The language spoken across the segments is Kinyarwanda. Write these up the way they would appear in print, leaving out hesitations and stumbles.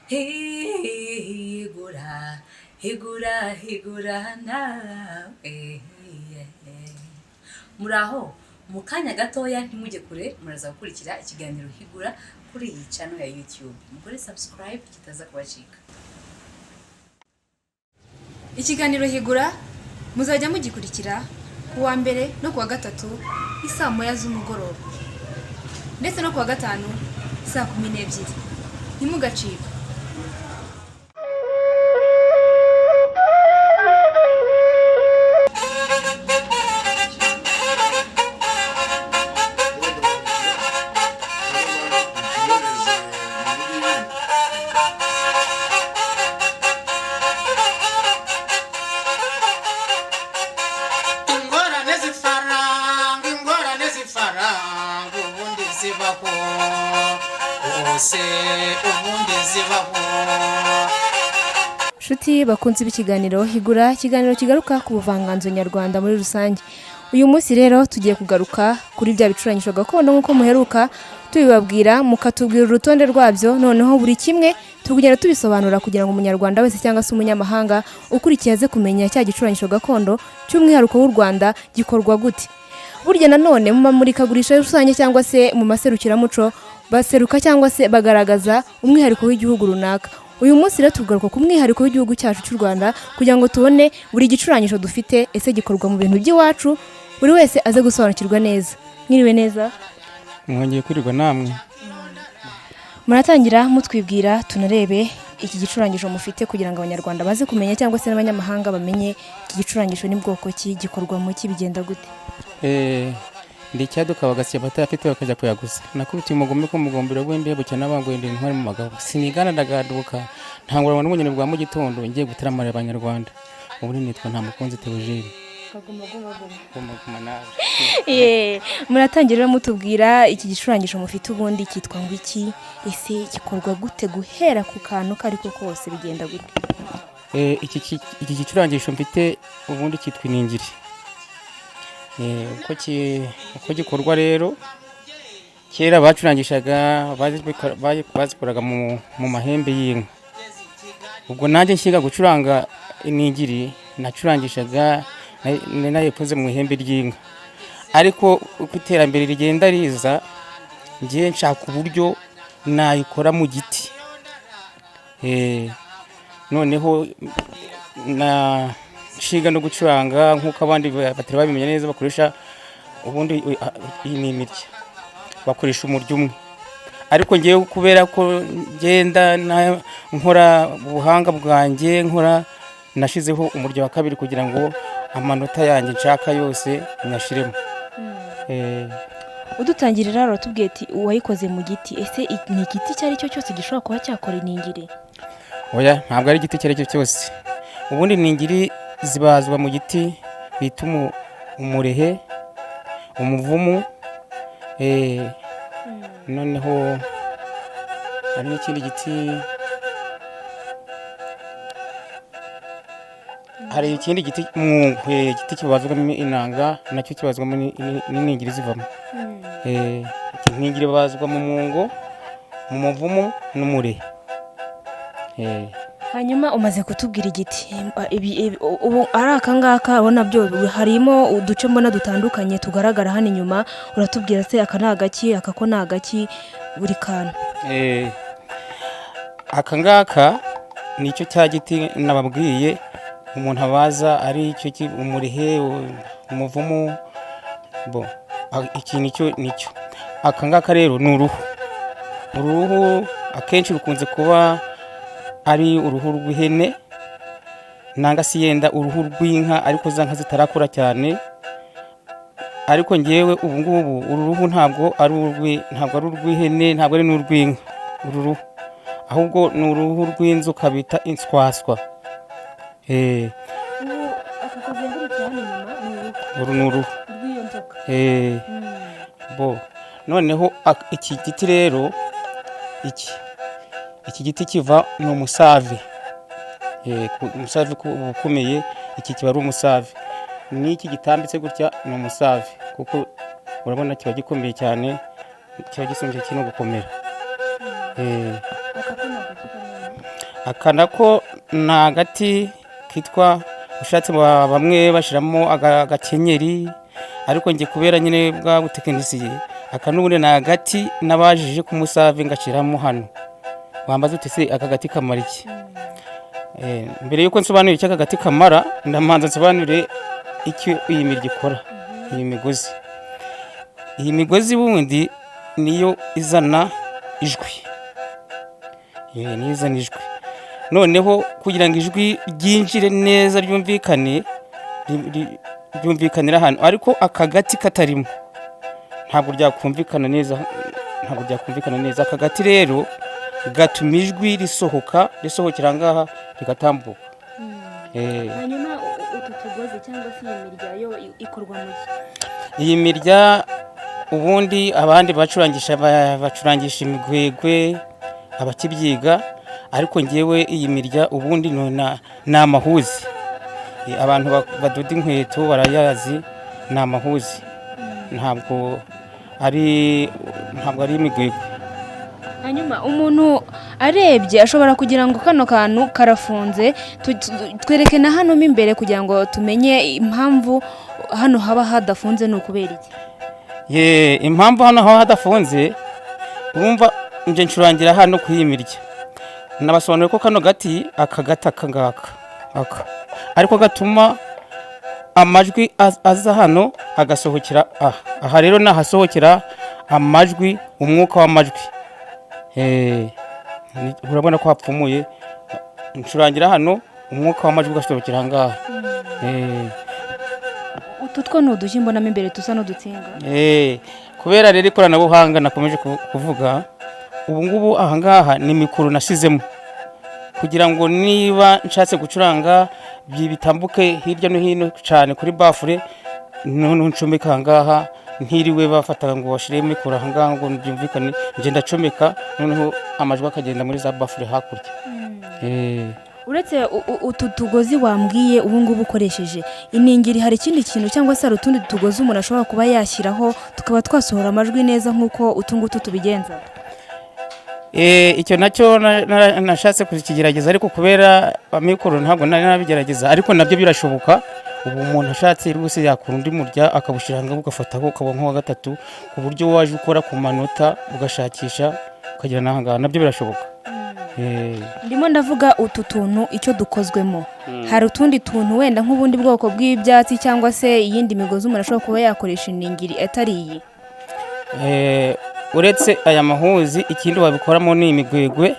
Higura, higura, higura nawe. Muraho, mu kanya gatoya ntimujye kure, muraza gukurikira ikiganiro Higura kuri iyi channel ya YouTube. Mukore subscribe kitaza kubacika. Ikiganiro Higura muzajya mugikurikira ku wa mbere no ku wa gatatu isaa 1 z'umugoroba, ndetse no ku wa gatanu saa 12. Ntimugacikwe. Ingorane z'ifaranga, ingorane z'ifaranga ubundi zibaho hose, ubundi zibaho. Nshuti bakunze b'ikiganiro Higura, ikiganiro kigaruka ku buvanganzo nyarwanda muri rusange. Uyu munsi rero tugiye kugaruka kuri bya bicurangisho gakondo nk'uko muheruka tubibabwira, mukatubwira urutonde rwabyo. Noneho buri kimwe tugenda tubisobanura kugira ngo umunyarwanda wese cyangwa se umunyamahanga ukurikiye aze kumenya cya gicurangisho gakondo cy'umwihariko w'u Rwanda gikorwa gute. Burya nanone mu mamurikagurisha rusange cyangwa se mu maserukiramuco baseruka cyangwa se bagaragaza umwihariko w'igihugu runaka. Uyu munsi rero tugaruka ku mwihariko w'igihugu cyacu cy'u Rwanda kugira ngo tubone buri gicurangisho dufite, ese gikorwa mu bintu by'iwacu, buri wese aze gusobanukirwa neza. Mwiriwe neza? Mwongeye kwirirwa namwe. Muratangira mutwibwira, tunarebe iki gicurangisho mufite kugira ngo abanyarwanda baze kumenya cyangwa se n'abanyamahanga bamenye iki gicurangisho ni bwoko ki, gikorwa mu ki, bigenda gute. Ndi icyaduka bagasya batayafite bakajya kuyaguza. Nakubitiye umugome ku mugombero w'imbeho bucya n'abangwendera intwari mu magabo. Sinigana ndagaduka ntanguranwa n'ubunyoni bwa mu gitondo ngiye gutaramara abanyarwanda. Ubundi nitwa Ntamukunzi Theogene. Guma guma nawe. Ye, muratangira rero mutubwira iki gicurangisho mufite ubundi cyitwa ngo iki, ese gikorwa gute, guhera ku kantu ko ariko kose bigenda gute? Iki gicurangisho mfite ubundi cyitwa iningiri. Uko gikorwa rero, kera bacurangishaga bazikoraga mu mahembe y'inka. Ubwo nanjye nshinga gucuranga iningiri nacurangishaga nayikoze mu ihembe ry'inka. Ariko uko iterambere rigenda riza, ngiye nshaka uburyo nayikora mu giti. Noneho na nshinga no gucuranga nk'uko abandi batari babimenya neza bakoresha ubundi iyi ni imirya, bakoresha umurya umwe. Ariko ngewe kubera ko ngenda nkora ubuhanga bwanjye, nkora nashizeho umurya wa kabiri kugira ngo amanota yanjye nshaka yose nyashiremo. Udutangirira uratubwiye ati uwayikoze mu giti, ese ni igiti icyo ari cyo cyose gishobora kuba cyakora iningiri? Oya, ntabwo ari igiti icyo ari cyo cyose. Ubundi iningiri zibazwa mu giti bita umurehe, umuvumu, noneho hari n'ikindi giti, hari ikindi giti umwungu, igiti kibazwamo inanga nacyo kibazwamo n'iningiri zivamo. Iningiri ibazwa mu mwungo, mu muvumu n'umurehe. Hanyuma umaze kutubwira igiti, ubu ari aka ngaka ubona byo harimo uduce mbona dutandukanye tugaragara hano inyuma, uratubwira se aka ni agaki, aka ko ni agaki, buri kantu. Aka ngaka nicyo cya giti nababwiye umuntu abaza ari icyo umurehe, umuvumu, bo iki nicyo nicyo. Aka ngaka rero ni uruhu. Uruhu akenshi rukunze kuba ari uruhu rw'ihene nanga si yenda uruhu rw'inka, ariko za nka zitarakura cyane. Ariko ngewe ubu ngubu uru ruhu ntabwo ari ntabwo ari urw'ihene, ntabwo ari n'urw'inka uru ruhu, ahubwo ni uruhu rw'inzoka bita inswaswa. Uru ni uruhu bo. Noneho iki giti rero, iki giti kiva ni umusave. Umusave uba ukomeye, iki kiba ari umusave. N'iki gitambitse gutya ni umusave, kuko urabona kiba gikomeye cyane, kiba gisumbye kino gukomera. Aka nako ni agati kitwa, ushatse bamwe bashyiramo agakenyeri, ariko njye kubera nyine bwa butekinisiye, aka n'ubundi ni agati nabajije ku musave ngashyiramo hano. Wambaza uti: "Se aka gati kamara iki?" Mbere yuko nsobanura icyo aka gati kamara, ndamanza nsobanure icyo iyi mirya ikora. Iyi migozi, iyi migozi bundi niyo izana ijwi. Niyo izana ijwi. Noneho kugira ngo ijwi ryinjire neza, ryumvikane, ryumvikanira hano, ariko aka gati katarimo ntabwo ryakumvikana neza, ntabwo ryakumvikana neza. Aka gati rero gatuma ijwi risohoka, risohokera ngaha rigatambuka. Hanyuma utu tugozi cyangwa se iyi mirya yo ikorwa mu ki? Iyi mirya ubundi abandi bacurangisha bacurangisha imigwegwe, abakibyiga, ariko ngewe iyi mirya ubundi ni amahuzi. Abantu badoda inkweto barayazi, ni amahuzi, ntabwo ari imigwegwe. Hanyuma umuntu arebye ashobora kugira ngo kano kantu karafunze. Twereke na hano mo imbere kugira ngo tumenye impamvu hano haba hadafunze, ni ukubera iki? Ye, impamvu hano haba hadafunze, urumva nje ncurangira hano ku iyi mirya. Nabasobanuriye ko kano gati, aka gati, aka ngaka, aka ariko gatuma amajwi aza hano agasohokera aha. Aha rero ni ahasohokera amajwi, umwuka w'amajwi. Urabona ko hapfumuye. Ncurangira hano, umwuka w'amajwi ugasohokera aha ngaha. Utu two ni udushyi mbonamo imbere dusa n'udutsinga. Kubera rero ikoranabuhanga nakomeje kuvuga, ubu ngubu aha ngaha ni mikoro nashyizemo kugira ngo niba nshatse gucuranga bitambuke hirya no hino cyane kuri bafure, noneho ncomeka aha ngaha, ntiriwe bafata ngo bashyire mikoro aha ngaha ngo byumvikane. Njye ndacomeka, noneho amajwi akagenda muri za bafure hakurya. Uretse utu tugozi wambwiye ubu ngubu ukoresheje iningiri, hari ikindi kintu cyangwa se hari utundi tugozi umuntu ashobora kuba yashyiraho tukaba twasohora amajwi neza nk'uko utu ngutu tubigenza? Icyo nacyo nashatse kukigerageza, ariko kubera amikoro ntabwo nari nabigerageza, ariko nabyo birashoboka. Ubu umuntu ashatse rwose yakura undi murya akawushyira ngaho, ugafataho ukaba nk'uwa gatatu, ku buryo waje ukora ku manota ugashakisha ukagera n'aha ngaha, nabyo birashoboka. Ndimo ndavuga utu tuntu icyo dukozwemo. Hari utundi tuntu wenda nk'ubundi bwoko bw'ibyatsi cyangwa se iyindi migozi umuntu ashobora kuba yakoresha iningiri atari iyi? Uretse aya mahuzi, ikindi wabikoramo ni imigwegwe,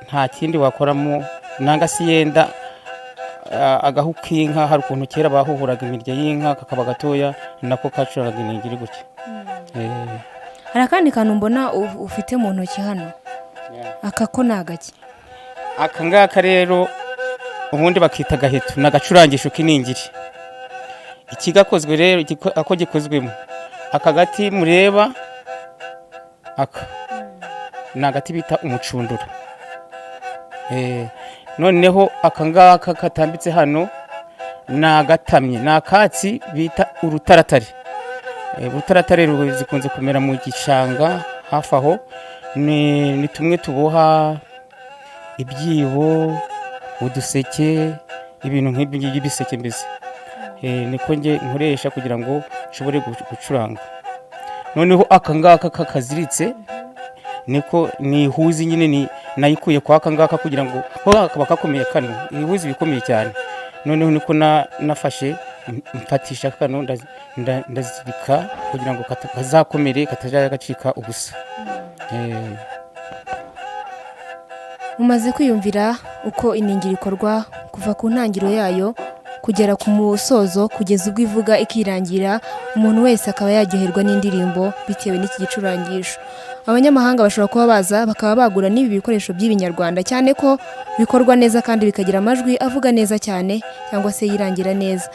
nta kindi wakoramo, nanga si yenda agahu k'inka. Hari ukuntu kera bahuhuraga imirya y'inka kakaba gatoya, nako kacuraga iningiri gutya. Hari akandi kantu mbona ufite mu ntoki hano, aka ko ni agaki? Aka ngaka rero ubundi bakita agaheto, ni agacurangisho k'iningiri. Ikigakozwe rero, ako gikozwemo, aka gati mureba aka ni agati bita umucundura. Noneho aka ngaka katambitse hano ni agatamye, ni akatsi bita urutaratare. Urutaratare zikunze kumera mu gishanga hafi aho. Ni tumwe tuboha ibyibo, uduseke, ibintu nk'ibyo ngibyo, ibiseke mbese. Niko njye nkoresha kugira ngo nshobore gucuranga. Noneho aka ngaka kakaziritse niko ni ihuzi nyine, ni nayikuye kwa aka ngaka kugira ngo ko kaba kakomeye kano, ihuzi ibikomeye cyane. Noneho niko nafashe mfatisha kano, ndazirika kugira ngo kazakomere, katajya gacika ubusa. Mumaze kwiyumvira uko iningiri ikorwa kuva ku ntangiriro yayo kugera ku musozo, kugeza ubwo ivuga ikirangira, umuntu wese akaba yaryoherwa n'indirimbo bitewe n'iki gicurangisho. Abanyamahanga bashobora kuba baza bakaba bagura n'ibi bikoresho by'ibinyarwanda, cyane ko bikorwa neza kandi bikagira amajwi avuga neza cyane cyangwa se yirangira neza.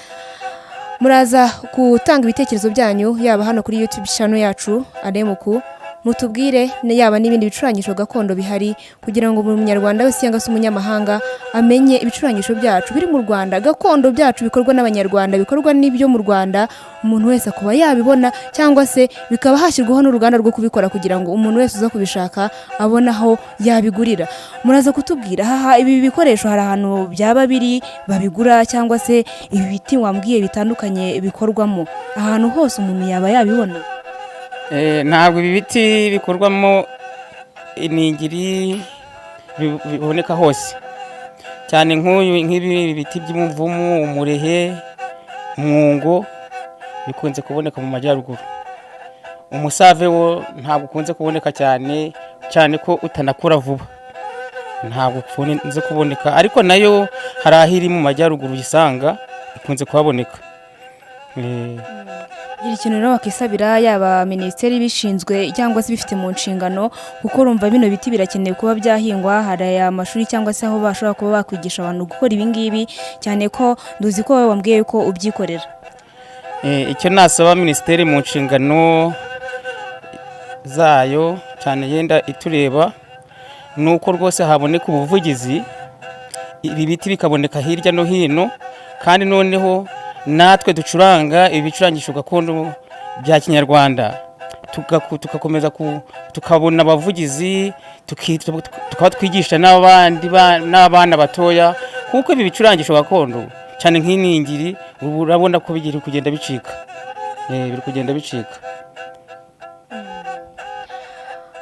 Muraza gutanga ibitekerezo byanyu yaba hano kuri YouTube channel yacu Aremuku. Mutubwire yaba n'ibindi bicurangisho gakondo bihari, kugira ngo buri munyarwanda wese cyangwa se umunyamahanga amenye ibicurangisho byacu biri mu Rwanda, gakondo byacu bikorwa n'Abanyarwanda, bikorwa n'ibyo mu Rwanda, umuntu wese akaba yabibona, cyangwa se bikaba hashyirwaho n'uruganda rwo kubikora kugira ngo umuntu wese uza kubishaka abone aho yabigurira. Muraza kutubwira haha ibi bikoresho hari ahantu byaba biri babigura, cyangwa se ibi biti wambwiye bitandukanye bikorwamo, ahantu hose umuntu yaba yabibona? Ntabwo ibi biti bikorwamo iningiri biboneka hose cyane, nk'uyu nk'ibi biti by'umuvumu, umurehe, umwungo bikunze kuboneka mu majyaruguru. Umusave wo ntabwo ukunze kuboneka cyane cyane ko utanakura vuba, ntabwo ukunze kuboneka, ariko nayo hari aho iri mu majyaruguru uyisanga, ikunze kuhaboneka. Gira ikintu rero wakisabira yaba minisiteri ibishinzwe cyangwa se ibifite mu nshingano, kuko urumva bino biti birakenewe kuba byahingwa. Hari aya mashuri cyangwa se aho bashobora kuba bakwigisha abantu gukora ibi ngibi, cyane ko nduzi ko wowe wambwiye ko ubyikorera. Icyo nasaba minisiteri mu nshingano zayo cyane yenda itureba, ni uko rwose haboneka ubuvugizi, ibi biti bikaboneka hirya no hino, kandi noneho natwe ducuranga ibicurangisho gakondo bya kinyarwanda tugakomeza tukabona abavugizi, tukaba twigisha n'abandi n'abana batoya, kuko ibi bicurangisho gakondo cyane nk'iningiri ubu urabona ko biri kugenda bicika, biri kugenda bicika.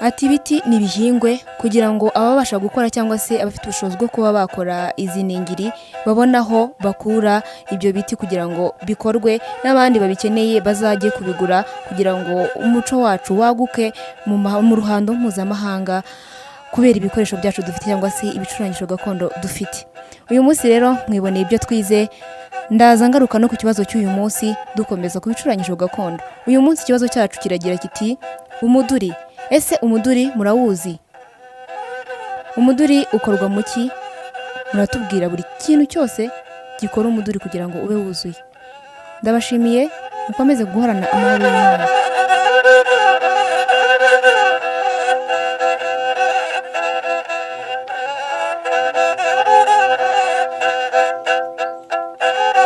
Ati ibiti ni ibihingwe kugira ngo ababasha gukora cyangwa se abafite ubushobozi bwo kuba bakora izi ningiri babone aho bakura ibyo biti kugira ngo bikorwe, n'abandi babikeneye bazajye kubigura kugira ngo umuco wacu waguke mu ruhando mpuzamahanga kubera ibikoresho byacu dufite cyangwa se ibicurangisho gakondo dufite. Uyu munsi rero mwiboneye ibyo twize. Ndaza ngaruka no ku kibazo cy'uyu munsi, dukomeza ku bicurangisho gakondo. Uyu munsi ikibazo cyacu kiragira kiti: umuduri, ese umuduri murawuzi? Umuduri ukorwa mu ki? Muratubwira buri kintu cyose gikora umuduri kugira ngo ube wuzuye. Ndabashimiye, mukomeze guhorana amahoro y'Imana.